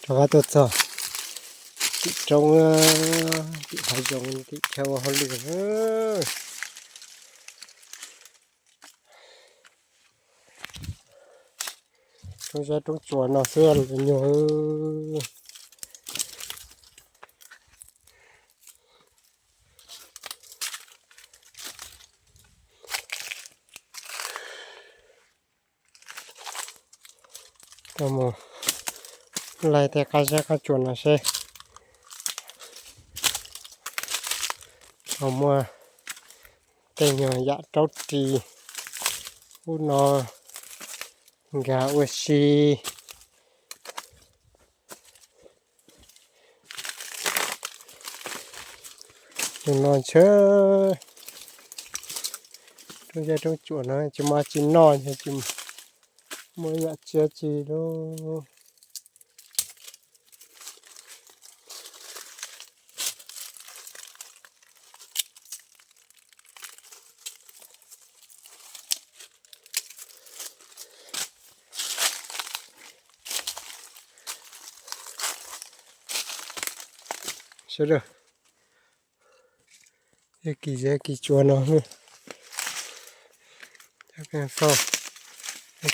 Rov qab tuaj txog tim roob, tim hav zoov, tim chaw ua hauj lwm. Roob zeb roob tsuas no xwb los nyuag. Tau mus laij tej qab zeb qab tsuas no seb ho muaj tej nyuag yam raub ris ub no nkag ua si. Tus no ntshe roob zeb roob tsuas no tsis muaj tsi noj, tsis muaj yam tsiaj tsi lub. Sawv daws, kis zeb kis tsuas no,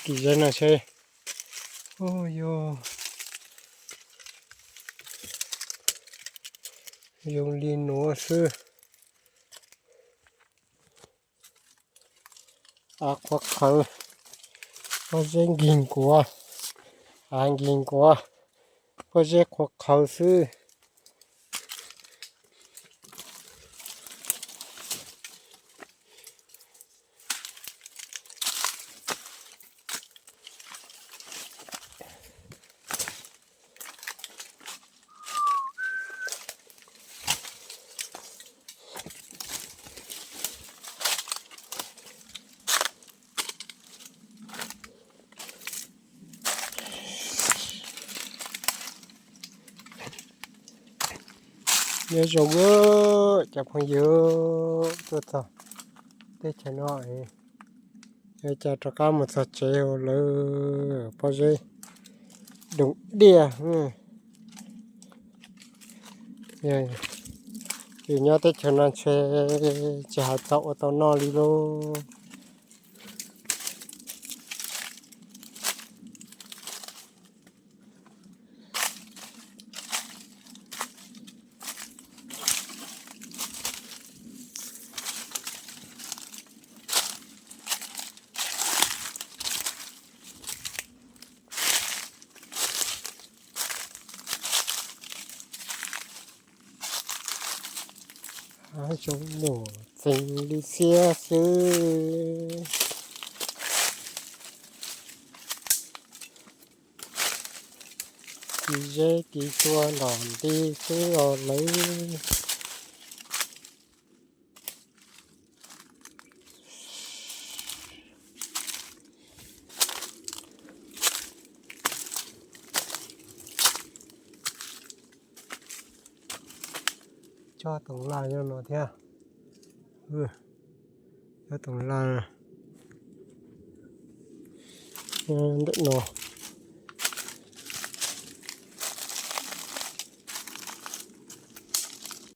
kis zeb no seb, zoo li nuav xwb. Av qhuav qhawv, pob zeb nkig nkuav, av nkig nkuav, pob zeb qhuav qhawv xwb. Nyob zoo cov phooj ywg, tuaj txog teb chaws no, yuav cia rov qab mus txog tsev lawm, pob zeb doog diaj. Ces nyob teb chaws no ntshe tsis hais txog ua tau noj li lauj. Hav zoov nuam txeeg li xiab xwb. Kis zeb kis tsuas ntom nti xwb os lawv. Chob toov laj nyob no thiab. Chob toov laj ntawm no.